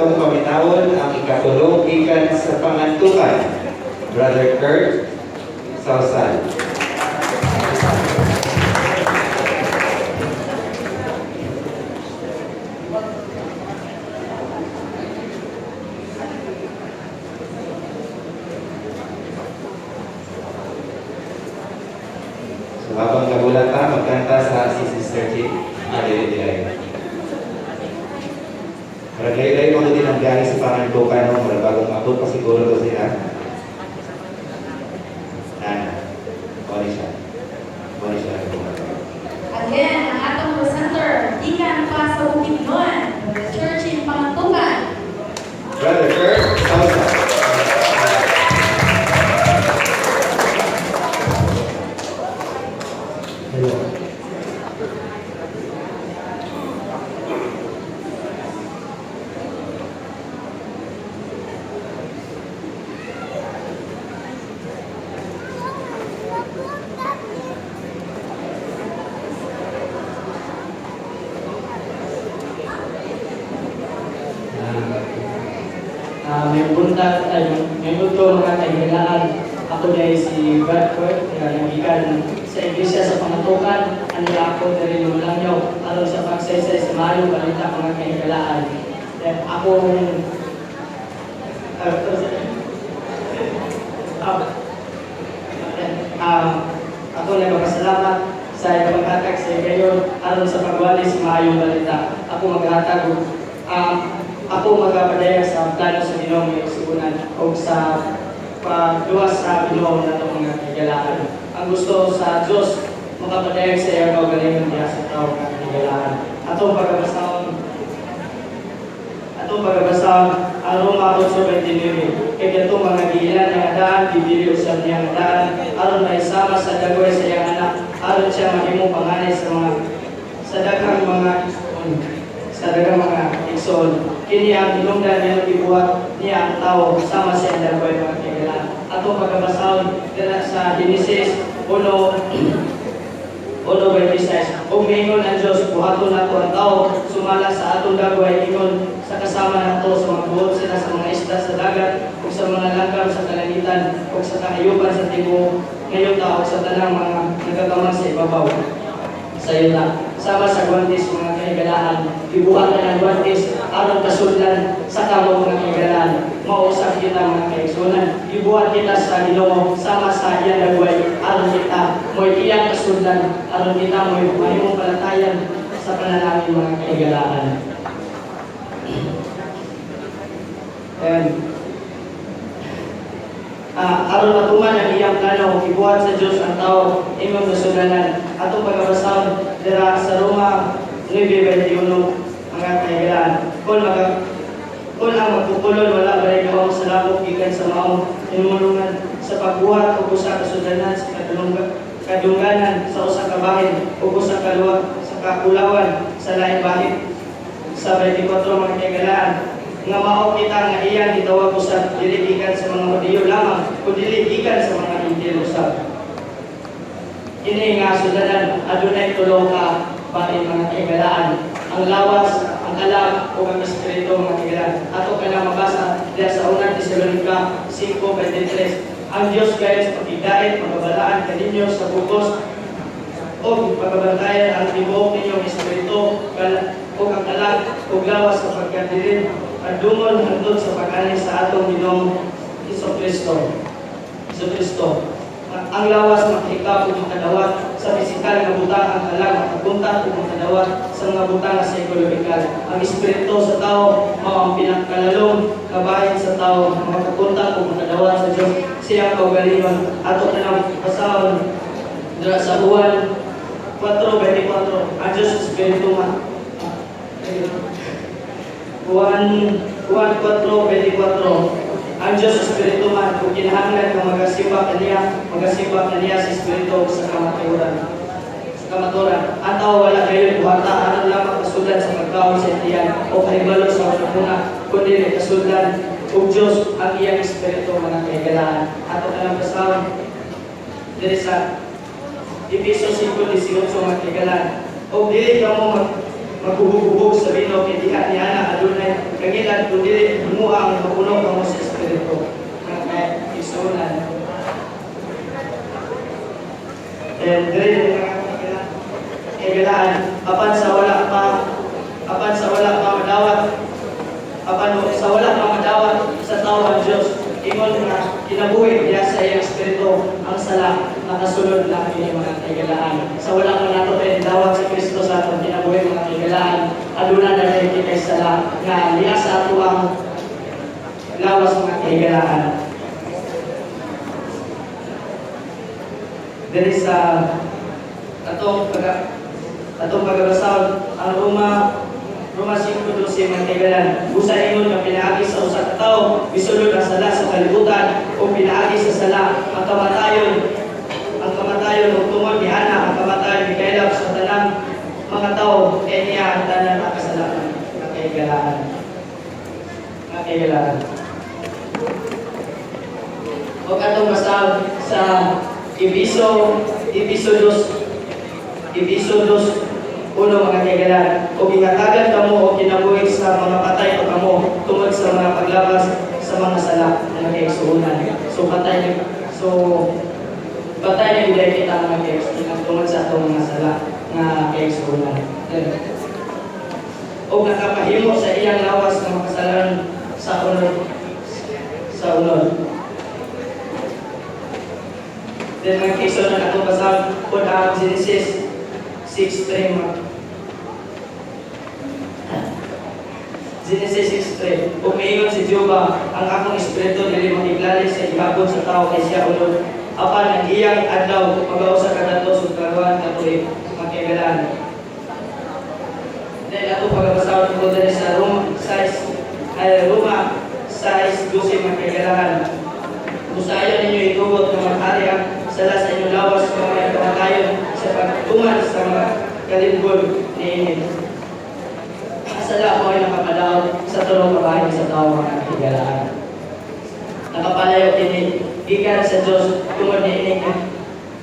Paminawon ang ikatulo gikan sa Pangantukan, Brother Kurt Sausal. So habang nagulat ta, magkanta sa si Sister G. Ah, dili dili. Murag layo-layo mga din ang biyahe sa Pangantukan, no? Murag bagong abot pa siguro to sila. Nana. Mao ni siya. Mao ni siya. Again, ang atong presenter, gikan pa sa Bukidnon, the Church in Pangantukan. Brother Kurt Sousa. Hello. May buntag, ay, may udto, mga kahigalaan. Ako dahil si Bradford, nagikan sa Iglesia sa Pangantukan. Ano ako diri Lulangyaw, aron sa pagsaysay sa maayong balita, mga kahigalaan. Eh, akong ako nagpapasalamat sa ipaghatag sa gayon aron sa pagwali sa maayong balita. Ako maghatag og ako magapadayag sa plano sa Ginoo, mga igsuonan, o sa pagluwas sa Ginoo nato, mga kahigalaan. Ang gusto sa Dios, makapadayag sa iyang kaugalingon diha sa tao, mga kahigalaan. Atong pagabasahon ang Roma 8:29. Kay katong mga giilan nga daan, gidili usab niya nga daan aron maisama sa dagway sa iyang anak, aron siya mahimong panganay sa daghang mga igsoon, sa daghang mga igsoon. Kini ang hinungdan niya, gibuhat niya ang tao sama sa iyang dagway, mga kahigalaan. Atong pagabasahon dira sa Genesis 1:1:26. Ug miingon ang Diyos, "Buhaton nato ang tao sumala sa atong dagway, ingon sa kasama nato, sa magbuot sila sa mga isda sa dagat ug sa mga langgam sa kalangitan ug sa kahayupan sa tibuok nga yuta ug sa tanang mga nagakamang sa ibabaw sa yuta." Sama sa guantes, mga kahigalaan, ibuhat na ang guantes aron kasudlan sa kamot, mga kahigalaan. Mausap kita, mga kaigsuonan. Ibuhat kita sa Ginoo sama sa iyang dagway aron kita mo'y iyang kasudlan, aron kita mo'y mahimong palatayan sa panalangin, mga kahigalaan. And aron matuman ang iyang plano, ibuhat sa Diyos ang tao ingon kasudlanan. Atong pagabasahon dira sa Roma 9:21, mga kahigalaan. Kung ang magpupulol wala ba gawa sa labok gikan sa maong hinumulungan sa pagbuhat og usa ka sudlanan sa kadungganan sa usa ka bahin ug usa ka luwa sa kakulawan sa laing bahin. Sa 24, mga kahigalaan, nga mao kita nga iyang gitawag usab, dili gikan sa mga Hudiyo lamang kundi gikan sa mga Hentil usab. Kini nga sudlanan adunay tulo ka bahin, mga kahigalaan: ang lawas, ang kalag ug ang espiritu, mga kahigalaan. Ato kana mabasa diha sa Unang Tesalonika 5:23. Ang Dios gayon sa pagkigdait magabalaan kaninyo sa bugos ug pagabantayan ang tibuok ninyong espiritu ug ang kalag ug lawas sa pagkadirin adungon hangtod sa pag-ani sa atong Ginoong Hesus Kristo. Hesus Kristo. Ang lawas makahikap ug makadawat sa pisikal nga butang, ang kalag makakontak ug makadawat sa mga butang nga psychological. Ang espiritu sa tao mao ang pinakalalom nga bahin sa tao, makakontak ug makadawat sa Dios, siyang kaugalingon. Ato tanang basahon dira sa Juan 4:24. Ang Diyos espiritu man. Juan 4:24. Ang Diyos espiritu man, kung kinahanglan nga magasimba kaniya, magasimba kaniya sa espiritu ug sa kamatuoran. Sa kamatuoran, ang tao wala gayon buhata aron lamang kasudlan sa pagkaon sa tiyan o kahibalo sa hunahuna, kundi kasudlan ug Diyos ang iyang espiritu, mga kahigalaan. Ato kanang basahon diri sa Efeso 5:18, mga kahigalaan. O dili kamo maghubog sa bino kay diha niana adunay Kangilad kung dili himoa nga mapuno kamo sa Espiritu, mga kaigsuonan. And diri, mga kaigalaan, apan sa wala pa madawat sa tao ang Dios, ingon nga kinabuhi diya sa iyang espiritu ang sala, nakasulod na kini, mga kaigalaan. Sa wala pa nato kay dawat si Kristo sa atong kinabuhi, mga kaigalaan, aduna na rin kitay sala nga liya sa ato ang lawas, mga kaigalaan. Diri sa atong pagabasahon ang Roma 5:12, mga kaigalaan. Busa ingon nga pinaagi sa usa ka tawo misulod ang sala sa kalibutan, o pinaagi sa sala ang kamatayon, ug tungod ni ana ang kamatayon mikaylap sa tanang mga tawo, kay niya ang tanan nakasalanan, mga kaigalaan. Mga kaigalaan. O atong basahon sa Episo 2:1, mga kaigalaan. O gihatagan kamo og kinabuhi sa mga patay pa kamo tungod sa mga paglabas sa mga sala, mga kaigsuonan. So patay na gyud kita, mga kaigsuonan, tungod sa atong mga sala nga kaigsuonan. O nakapahimo sa iyang lawas nga makasalanan sa unod. Then, mga kaigsuonan, atong basahon po ang Genesis 6:3, mga Genesis 6:3. Ug miingon si Jehova, "Ang akong espiritu dili makiglali sa gihapon sa tao kay siya unod. Apan ang iyang adlaw magaw sa 302 ka tuig," mga kaigalaan. Then ato pagabasahon ko diri sa Roma 6 ay Roma 6:12, mga kaigalaan. Busa ayaw ninyo itugot nga maghari ang sala sa inyong lawas nga may kamatayon sa pagtuman sa mga kalimgon niini. Ang sala mo ay nakapadaot sa tulong kabahin sa tao, mga kahigalaan. Nakapalayo kini gikan sa Diyos. Tungod niini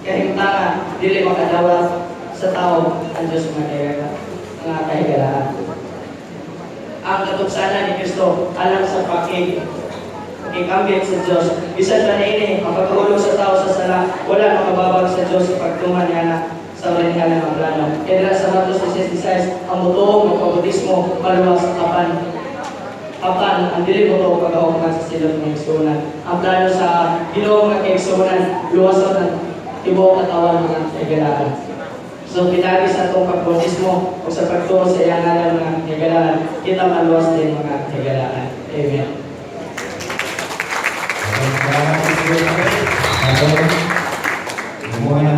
kahimtanga, dili makadawat sa tao ang Diyos, mga kahigalaan. Ang katugsanan ni Kristo alang sa pakig-ambit sa Diyos. Bisan pa niini, ang pagkahulog sa tao sa sala, wala makababag sa Diyos sa pagtuman niya na sa original nga plano. Kaya dira sa Mateo 16, ang motuo magpabautismo maluwas, apan ang dili mo pagkahuman sa silot ng igsuonan. Ang plano sa Ginoo, mga kaigsuonan, luwason ang tibuok katawan, mga kaigalaan. So pinaagi sa atong pagbautismo o sa pagtuo sa iyang ngalan, mga kaigalaan, kita maluwas din, mga kaigalaan. Amen. Maraming salamat. Gumawa ng